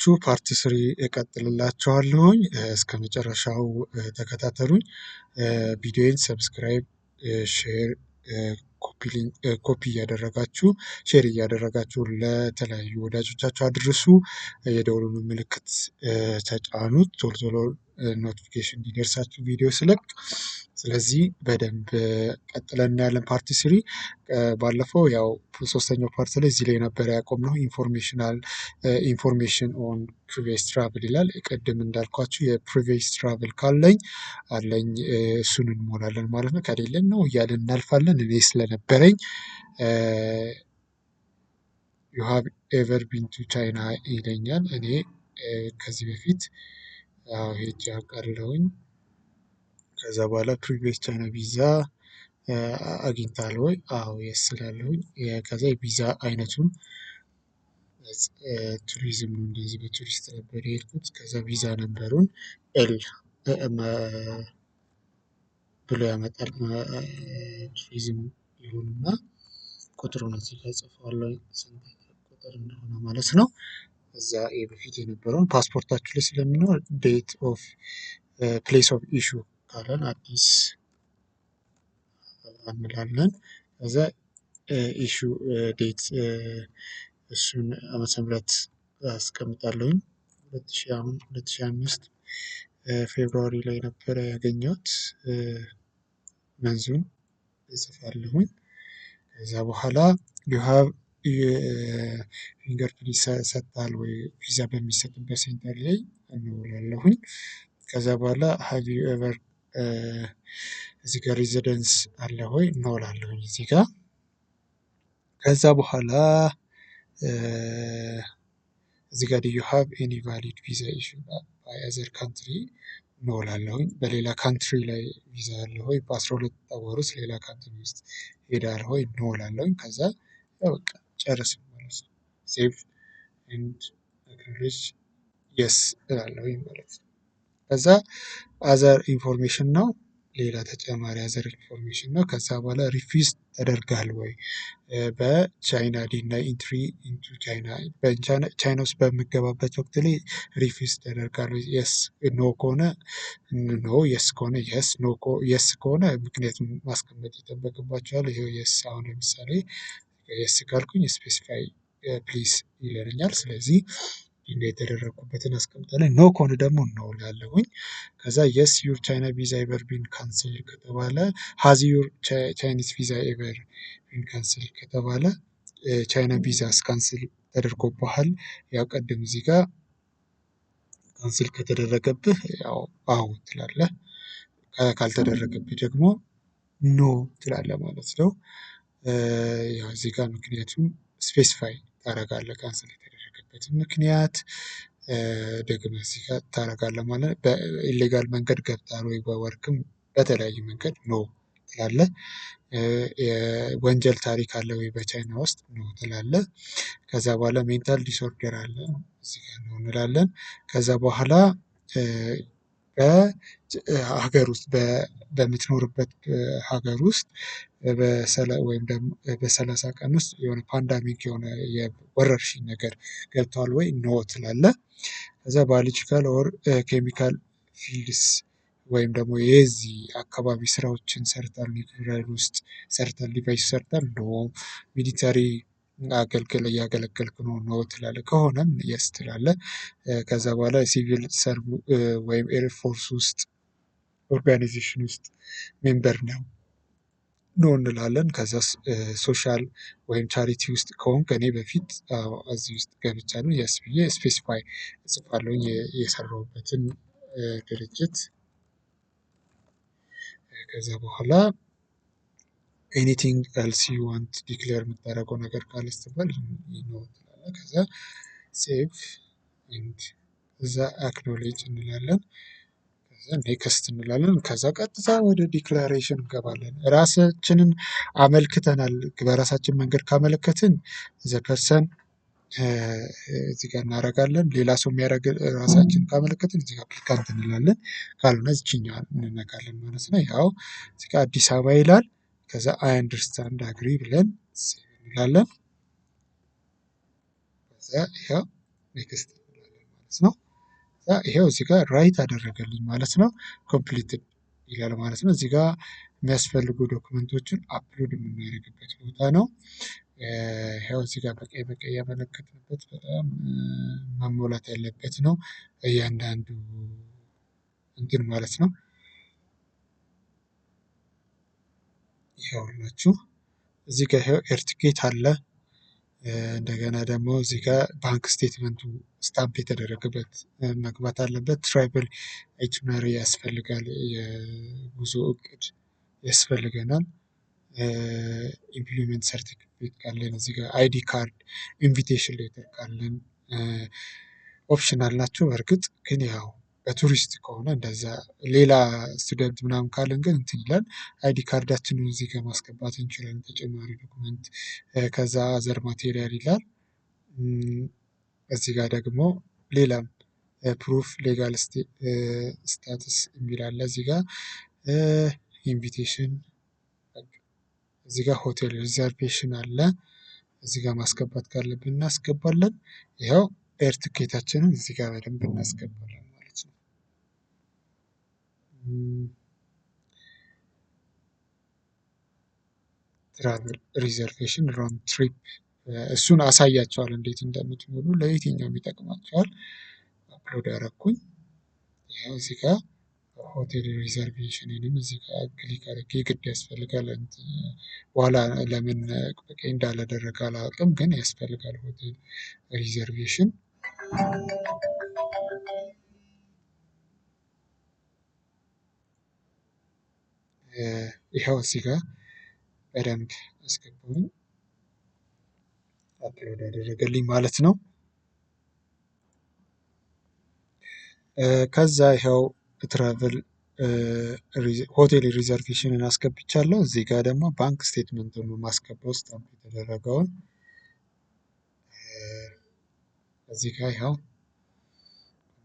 ይዤላችሁ part three እቀጥልላችኋለሁኝ። እስከ መጨረሻው ተከታተሉኝ። ቪዲዮዬን subscribe፣ share፣ copy እያደረጋችሁ share እያደረጋችሁ ለተለያዩ ወዳጆቻችሁ አድርሱ። የደወሉን ምልክት ተጫኑት፣ ቶሎ ቶሎ notification እንዲደርሳችሁ ቪዲዮ ስለቅ። ስለዚህ በደንብ ቀጥለን እናያለን። Part three ባለፈው ያው ሶስተኛው part ላይ እዚህ ላይ ነበር ያቆምነው። Informational information on previous travel ይላል። ቅድም እንዳልኳችሁ የ previous travel ካለኝ አለኝ እሱን እንሞላለን ማለት ነው። ከሌለን no እያልን እናልፋለን። እኔ ስለነበረኝ "You have ever been to China?" ይለኛል። እኔ ከዚህ በፊት ሄጄ አውቃለሁኝ። ከዛ በኋላ previous ቻይና ቪዛ አግኝተሃል ወይ? አዎ፣ yes እላለሁኝ። ከዛ የቪዛ አይነቱን ቱሪዝም ነው፣ እንደዚህ በቱሪስት ነበር የሄድኩት። ከዛ visa number ኡን L ብሎ ያመጣል። ቱሪዝም ይሁንና ቁጥሩን እዚህ ጋር ጽፈዋለሁ፣ ስንት ቁጥር እንደሆነ ማለት ነው። እዛ በፊት የነበረውን ፓስፖርታችሁ ላይ ስለሚኖር date of place of issue ካለን አዲስ እንላለን። ከዛ issue date እሱን ዓመተ ምህረት አስቀምጣለሁኝ። አሁን 2005 February ላይ ነበረ ያገኘሁት። Month ኡን እጽፋለሁኝ። ከዛ በኋላ "You have fingerprint ሰጥተሃል ወይ ቪዛ በሚሰጥበት center ላይ?" No እላለሁኝ። ከዛ በኋላ have you ever እዚህ ጋር residence አለ ወይ? No እላለሁኝ እዚህ ጋር። ከዛ በኋላ እዚህ ጋር "Do you have any valid visa issued by other country?" No እላለሁኝ። በሌላ country ላይ ቪዛ አለ ወይ? በ12 ወር ውስጥ ሌላ country ውስጥ ሄደሃል ወይ? No እላለሁኝ። ከዛ ያው በቃ ጨረስን ማለት ነው። Save and acknowledge yes እላለሁኝ ማለት ነው። ከዛ other information ነው፣ ሌላ ተጨማሪ other information ነው። ከዛ በኋላ refuse ተደርጓል ወይ በቻይና፣ deny entry into China፣ ቻይና ውስጥ በምገባበት ወቅት ላይ refuse ተደርጓል ወይ? Yes no ከሆነ no፣ yes ከሆነ yes፣ no yes ከሆነ ምክንያቱም ማስቀመጥ ይጠበቅባቸዋል። ይኸው yes፣ አሁን ለምሳሌ yes ካልኩኝ specify please ይለኛል። ስለዚህ deny የተደረግኩበትን አስቀምጣለሁ። No ከሆነ ደግሞ no እላለሁኝ። ከዛ yes your China visa ever been cancel ከተባለ፣ has your Chinese visa ever been cancel ከተባለ፣ ቻይና ቪዛስ cancel ተደርጎብሃል? ያው ቅድም እዚህ ጋር cancel ከተደረገብህ ያው አዎ ትላለህ። ካልተደረገብህ ደግሞ no ትላለህ ማለት ነው። ያው እዚህ ጋር ምክንያቱም specify ታደርጋለህ፣ cancel የተደረገበትን ምክንያት ደግመህ እዚህ ጋር ታደርጋለህ ማለት በ illegal መንገድ ገብተሃል ወይ? በ work ም በተለያየ መንገድ no ትላለህ። የወንጀል ታሪክ አለ ወይ በቻይና ውስጥ? No ትላለህ። ከዛ በኋላ mental disorder አለ፣ እዚህ ጋር no እንላለን። ከዛ በኋላ በሀገር ውስጥ በምትኖርበት ሀገር ውስጥ ወይም ደግሞ በ30 ቀን ውስጥ የሆነ pandemic የሆነ የወረርሽኝ ነገር ገብቷል ወይ? No ትላለህ። ከዛ biological or chemical fields ወይም ደግሞ የዚህ አካባቢ ስራዎችን ሰርተሃል፣ ኒውክሊየር ውስጥ ሰርተሃል፣ device ሰርተሃል? No። Military አገልግል እያገለገልክ ነው? No ትላለህ። ከሆነም yes ትላለህ። ከዛ በኋላ civil serve ወይም air force ውስጥ organization ውስጥ member ነው? No እንላለን። ከዛ social ወይም charity ውስጥ ከሆንክ እኔ በፊት እዚህ ውስጥ ገብቻለሁ፣ yes ብዬ specify እጽፋለሁኝ የሰራሁበትን ድርጅት። ከዛ በኋላ "Anything else you want declare" የምታደርገው ነገር ካለ ስትባል no ትላለህ። ከዛ save and እዛ acknowledge እንላለን። ከዛ next እንላለን። ከዛ ቀጥታ ወደ declaration እንገባለን። ራሳችንን አመልክተናል። በራሳችን መንገድ ካመለከትን the person እዚህ ጋር እናደርጋለን። ሌላ ሰው የሚያደርግ ራሳችን ካመለከትን እዚህ ጋር applicant እንላለን። ካልሆነ እዚችኛዋን እንነካለን ማለት ነው። ያው እዚህ ጋር አዲስ አበባ ይላል። ከዛ I understand, agree ብለን save እንላለን። ከዛ ያው next እንላለን ማለት ነው። ማለት ነው። ይሄው እዚህ ጋር right አደረገልኝ ማለት ነው። Completed ይላል ማለት ነው። እዚህ ጋር የሚያስፈልጉ document ኦችን upload የምናደርግበት ቦታ ነው። ይኸው እዚህ ጋር በቀይ በቀይ ያመለከትንበት በጣም መሞላት ያለበት ነው እያንዳንዱ እንትን ማለት ነው። ይኸውላችሁ እዚህ ጋር ይኸው air ticket አለ። እንደገና ደግሞ እዚህ ጋር bank statement ኡ stamp የተደረገበት መግባት አለበት። Travel itinerary ያስፈልጋል። የጉዞ እቅድ ያስፈልገናል። Employment certificate ካለን እዚህ ጋር ID card፣ invitation letter ካለን optional ናቸው። በእርግጥ ግን ያው በቱሪስት ከሆነ እንደዛ፣ ሌላ student ምናምን ካለን ግን እንትን ይላል። ID card ኣችንን እዚህ ጋር ማስገባት እንችላለን። ተጨማሪ document ከዛ other material ይላል። እዚህ ጋር ደግሞ ሌላም proof legal status የሚል አለ። እዚህ ጋር invitation፣ እዚህ ጋር hotel reservation አለ። እዚህ ጋር ማስገባት ካለብን እናስገባለን። ይኸው air ticket ኣችንን እዚህ ጋር በደንብ እናስገባለን ማለት ነው። Travel reservation round trip እሱን አሳያቸዋል እንዴት እንደምትሞሉ ለየትኛውም ይጠቅማቸዋል። Upload አደረኩኝ። ይኸው እዚህ ጋር hotel reservation ንም እዚህ ጋር click አድርጌ ግድ ያስፈልጋል። በኋላ ለምን በቀይ እንዳላደረገ አላውቅም፣ ግን ያስፈልጋል hotel reservation። ይኸው እዚህ ጋር በደንብ አስገባሁኝ፣ upload ያደረገልኝ ማለት ነው። ከዛ ይኸው travel hotel reservation ን አስገብቻለሁ። እዚህ ጋር ደግሞ bank statement ኡን ነው የማስገባው stamp የተደረገውን። እዚህ ጋር ይኸው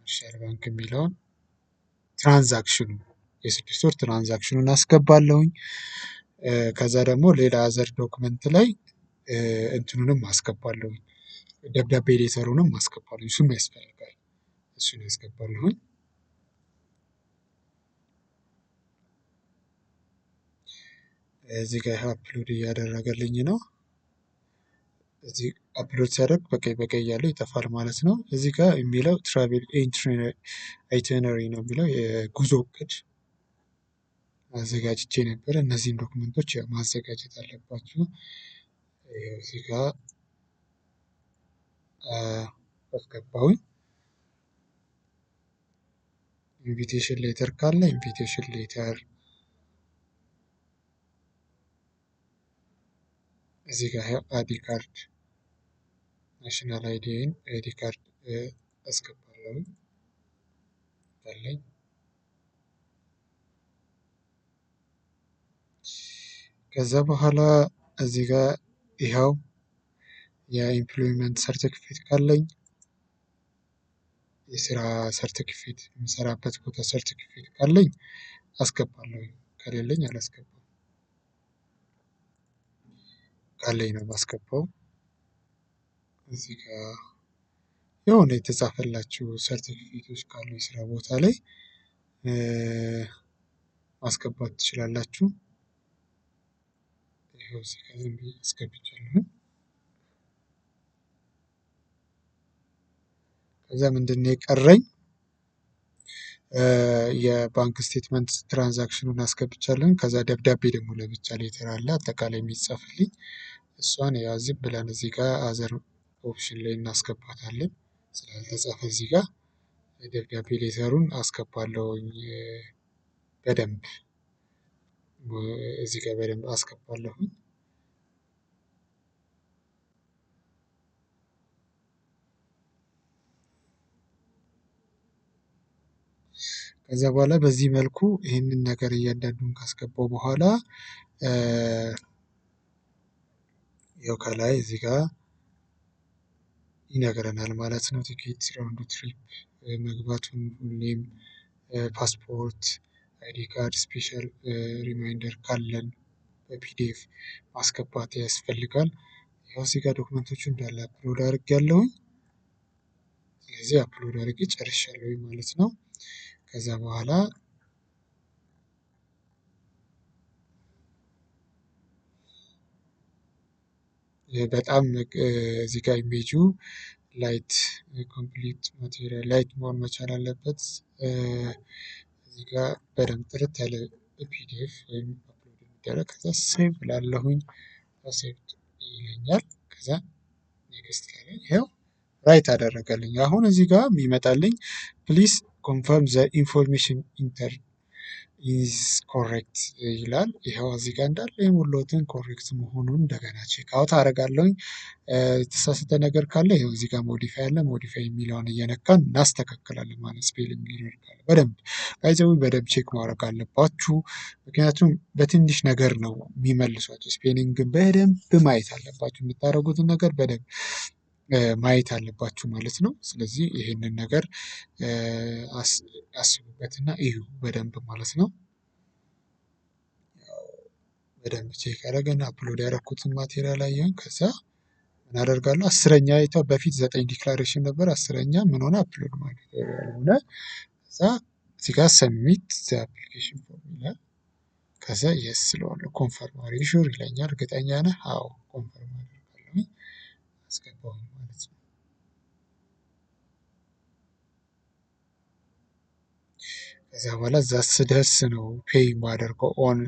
Commercial Bank የሚለውን transaction ኡ የ6 ወር transaction ኡን አስገባለሁኝ። ከዛ ደግሞ ሌላ other document ላይ እንትኑንም አስገባለሁኝ፣ ደብዳቤ letter ኡንም አስገባለሁ። እሱም ያስፈልጋል። እሱን ያስገባለሁኝ። እዚህ ጋር upload እያደረገልኝ ነው። እዚህ upload ሲያደርግ በቀይ በቀይ ያለው ይጠፋል ማለት ነው። እዚህ ጋር የሚለው travel itinerary ነው የሚለው የጉዞ እቅድ አዘጋጅቼ ነበር። እነዚህን document ኦች ያው ማዘጋጀት አለባችሁ። እዚህ ጋር አስገባሁኝ። Invitation letter ካለ invitation letter እዚህ ጋር ID card national ID ን ID card አስገባለሁ አለኝ። ከዛ በኋላ እዚህ ጋር ይኸው የ employment certificate ካለኝ የስራ ሰርቲፊኬት የምሰራበት ቦታ ሰርቲፊኬት ካለኝ አስገባለሁ፣ ከሌለኝ አላስገባም። ካለኝ ነው የማስገባው። እዚህ ጋር የሆነ የተጻፈላችሁ ሰርቲፊኬቶች ካሉ የስራ ቦታ ላይ ማስገባት ትችላላችሁ። ይኸው እዚህ ጋር ዝም ብዬ አስገብቻለሁ። ከዛ ምንድን ነው የቀረኝ? የ bank statement transaction ኡን አስገብቻለሁ። ከዛ ደብዳቤ ደግሞ ለብቻ letter አለ አጠቃላይ የሚጻፍልኝ እሷን ያው ዝም ብለን እዚህ ጋር other option ላይ እናስገባታለን። ስላልተጻፈ እዚህ ጋር ደብዳቤ letter ኡን አስገባለሁኝ በደንብ እዚህ ጋር በደንብ አስገባለሁኝ። ከዛ በኋላ በዚህ መልኩ ይህንን ነገር እያንዳንዱን ካስገባው በኋላ ያው ከላይ እዚህ ጋር ይነግረናል ማለት ነው። Ticket round trip መግባቱን ሁሌም ፓስፖርት፣ ID card፣ special reminder ካለን በ PDF ማስገባት ያስፈልጋል። ያው እዚህ ጋር document ኦቹ እንዳለ upload አድርጌያለሁኝ። ስለዚህ ስለዚህ upload አድርጌ ጨርሻለሁ ማለት ነው። ከዛ በኋላ በጣም እዚህ ጋር image ኡ light complete material light መሆን መቻል አለበት። እዚህ ጋር በደንብ ጥርት ያለ PDF ወይም upload የሚደረግ፣ ከዛ save ላለሁኝ save ይለኛል። ከዛ next ካለ ይኸው right አደረገልኝ። አሁን እዚህ ጋር የሚመጣልኝ "Please confirm the information entered is correct" ይላል። ይኸው እዚህ ጋር እንዳለ የሞላሁትን correct መሆኑን እንደገና check out አደርጋለሁኝ። የተሳሳተ ነገር ካለ ይኸው እዚህ ጋር modify አለ። Modify የሚለውን እየነካን እናስተካክላለን ማለት spelling error ካለ በደንብ by the way በደንብ check ማድረግ አለባችሁ። ምክንያቱም በትንሽ ነገር ነው የሚመልሷቸው። Spelling ን በደንብ ማየት አለባችሁ። የምታደርጉትን ነገር በደንብ ማየት አለባችሁ ማለት ነው። ስለዚህ ይህንን ነገር አስቡበትና እዩ በደንብ ማለት ነው። በደንብ check አደረገን፣ upload ያደረኩትን material አየን። ከዛ ምን አደርጋለሁ? 10ኛ ይቷ በፊት ዘጠኝ declaration ነበር። 10ኛ ምን ሆነ? Upload material ሆነ። ከዛ እዚህ ጋር submit application form ይላል። ከዛ yes ስለዋለሁ፣ confirm, are you sure ይለኛል። እርግጠኛ ነህ? አዎ፣ confirm አደርጋለሁ። አስገባሁኝ ማለት ነው። ከዛ በኋላ እዛ ስደርስ ነው pay የማደርገው on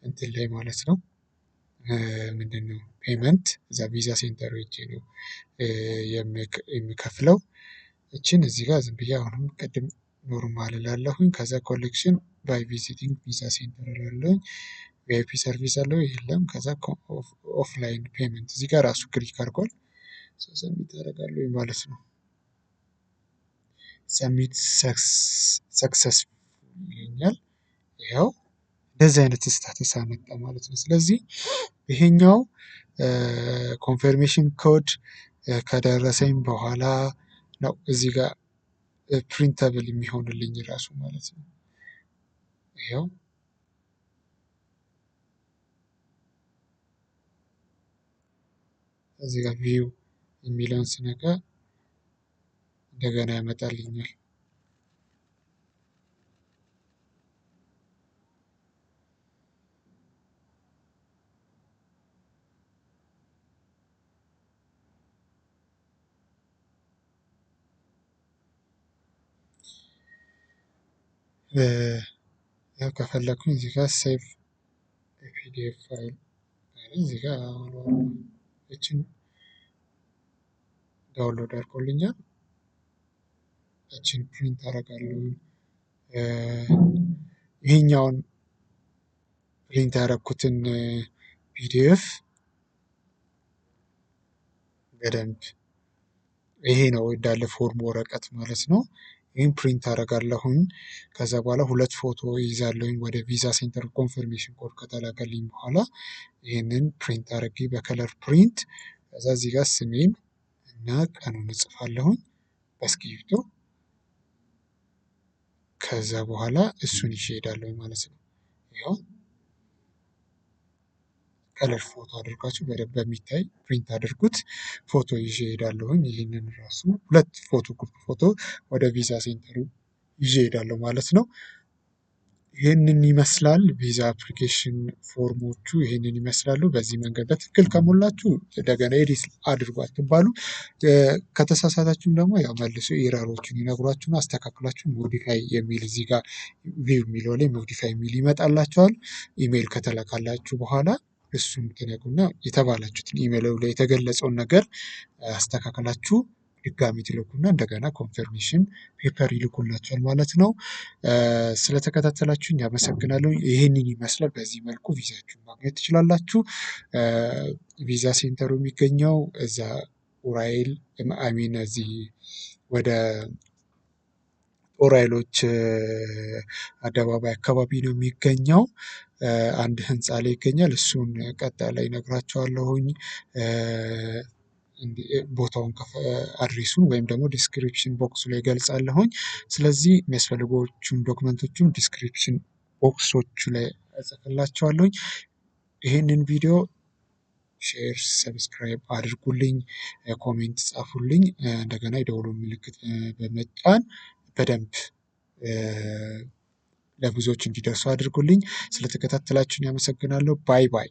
እንትን ላይ ማለት ነው። ምንድን ነው payment እዛ ቪዛ center ሄጄ ነው የሚከፍለው። እችን እዚህ ጋር ዝም ብዬ አሁንም ቅድም normal እላለሁኝ። ከዛ collection by visiting visa center እላለሁኝ። VIP service አለው? የለም። ከዛ offline payment እዚህ ጋር ራሱ click አድርጓል። Submit አደርጋለሁ ማለት ነው። Submit successful ይለኛል። ይኸው እንደዚህ አይነት status አመጣ ማለት ነው። ስለዚህ ይሄኛው confirmation code ከደረሰኝ በኋላ ነው እዚህ ጋር printable የሚሆንልኝ ራሱ ማለት ነው። ይኸው እዚህ ጋር view የሚለውን ስነካ እንደገና ያመጣልኛል። ያው ከፈለኩኝ እዚህ ጋር save PDF file እዚህ ጋር እችን download አድርጎልኛል። እችን print አደርጋለሁ። ይሄኛውን print ያደረኩትን PDF በደንብ ይሄ ነው እንዳለ form ወረቀት ማለት ነው። ይህን print አደርጋለሁኝ። ከዛ በኋላ ሁለት ፎቶ ይዛለሁኝ ወደ ቪዛ center፣ confirmation code ከተላከልኝ በኋላ ይህንን print አድርጌ በ color print፣ ከዛ እዚህ ጋር ስሜን እና ቀኑን እጽፋለሁኝ በእስክሪብቶ። ከዛ በኋላ እሱን ይዤ እሄዳለሁ ማለት ነው። ይኸው color ፎቶ አድርጋችሁ በደንብ በሚታይ print አድርጉት። ፎቶ ይዤ እሄዳለሁኝ። ይህንን ራሱ ሁለት ፎቶ ጉርድ ፎቶ ወደ ቪዛ center ኡ ይዤ እሄዳለሁ ማለት ነው። ይህንን ይመስላል፣ ቪዛ application form ኦቹ ይህንን ይመስላሉ። በዚህ መንገድ በትክክል ከሞላችሁ እንደገና edit አድርጉ አትባሉ። ከተሳሳታችሁም ደግሞ ያው መልሶ error ኦችን ይነግሯችሁና አስተካክላችሁ modify የሚል እዚህ ጋር view የሚለው ላይ modify የሚል ይመጣላችኋል። ኢሜይል ከተላካላችሁ በኋላ እሱም ትነኩና የተባላችሁትን ኢሜይል ላይ የተገለጸውን ነገር አስተካክላችሁ ድጋሚ ትልኩና እንደገና confirmation paper ይልኩላችኋል ማለት ነው። ስለተከታተላችሁኝ አመሰግናለሁ። ይህንን ይመስላል። በዚህ መልኩ ቪዛችሁን ማግኘት ትችላላችሁ። ቪዛ center ኡ የሚገኘው እዛ ኡራኤል፣ I mean እዚህ ወደ ጦር ኃይሎች አደባባይ አካባቢ ነው የሚገኘው። አንድ ህንፃ ላይ ይገኛል። እሱን ቀጣይ ላይ እነግራችኋለሁኝ። ቦታውን፣ address ኡን ወይም ደግሞ description box ኡ ላይ ገልጻለሁኝ። ስለዚህ የሚያስፈልጓችሁን document ኦችን description box ኦቹ ላይ እጽፍላችኋለሁኝ። ይህንን ቪዲዮ Share፣ subscribe አድርጉልኝ፣ comment ጻፉልኝ። እንደገና የደወሉን ምልክት በመጫን በደንብ ለብዙዎች እንዲደርሱ አድርጉልኝ። ስለተከታተላችሁን ያመሰግናለሁ። Bye bye።